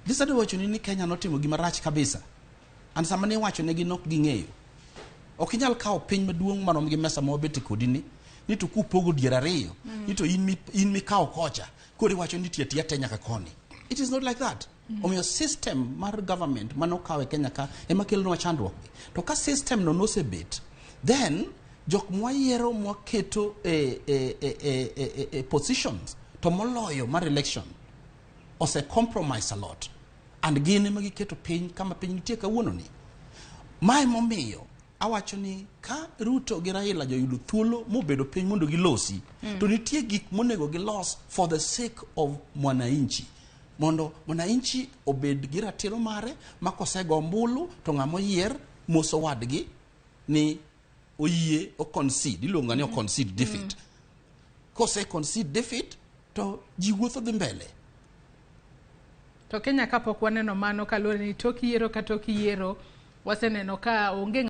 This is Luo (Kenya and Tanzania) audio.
Gisedo wacho ni Kenya notimo gima rach kabisa. And sama ne iwacho negi nok ging'eyo. Ok inyal kawo piny maduong' marom gi mesa ma wabete kodi ni, ni to kupogo dier ariyo, ni to in, mi, in mikawo kocha, koro iwacho ni tiyo atiya te nyaka koni. It is not like that. Omiyo system mar government mane okaw e Kenya ka ema kelonwa chandruok gi. To ka system no nosebet, then jok mwayiero mwaketo e, e, e, e, e, e, e positions to moloyo mar election ose compromise a lot and gin ema giketo piny kama piny nitie kawuono ni. Mae momiyo awacho ni ka Ruto gi Raila joyudo thuolo mobedo piny mondo gilosi, to nitie gik monego gilos for the sake of mwananchi mondo mwananchi obed gi ratiro mare ma kosego ombulu to ng'ama oyier moso wadgi ni oyie o concede iluongo ni o concede defeat. Kose concede defeat to ji wuotho dhi mbele. To Kenya kapok waneno mano kaluwore ni tok yiero ka tok yiero waseneno ka onge.